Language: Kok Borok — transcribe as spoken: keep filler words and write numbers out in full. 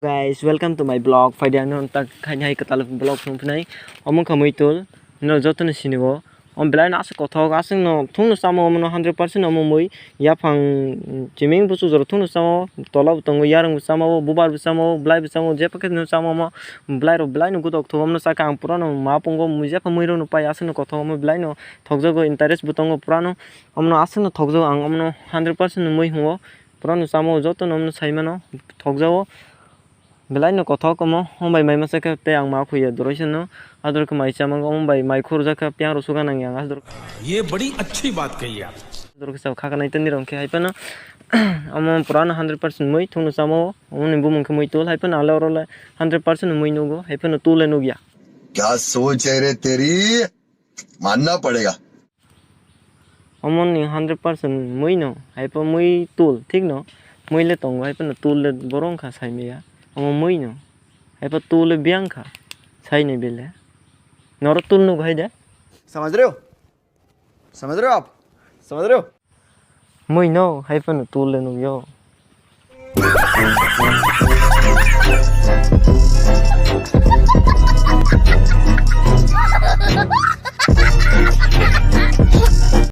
Guys, welcome to my vlog. Phaidi ang nang tak khaini hai kwtal vlog song phinai. Omo kha muitul, no joto no sini bo. Om belai no aswk kothok, aswk no thung no chamo omo no hundred percent omo mui. Yaphang chiming busu jora thung no chamo, tola bo tongo, yarung bo chamo, bubar bo chamo, belai bo chamo, jepha khe no chamo omo. Belai rok belai no gutok thok omo no chakha ang pura no ma pungo mui jepha mui rok no pai aswk no kothok omo belai no thokjago, interest bo tongo pura no. Omo no aswk no thokjago ang omo no hundred percent no mui hungo. Pura no chamo joto no omo no sai mano thokjago. Belai no kothok omo, omo bai mai masa khe tei ang ma khuya doroi se no, ador khe mai chama omo bai mai khurjak khe piang rw suga nang yang ador. ये बड़ी अच्छी बात कही आप। Ador khe sa kha kanai tani rong khe hai phano omo pura no hundred percent mui thung no chamo, omo ni bumung khe mui tul hai phano ale oro le hundred percent mui nugo hai phano tul le nugya. क्या सोच है रे तेरी, मानना पड़ेगा। Omo ni hundred percent mui no, hai pho mui tul, thik no? Mui le tongo, hai phano tul le borok wngkha sai maya. Omo mui no, hai pho tul le biyang kha, sai ni bele. Noro tul nuk hai de? समझ रहे हो? समझ रहे हो आप? समझ रहे हो? Mui no, hai phano tul le nukyo.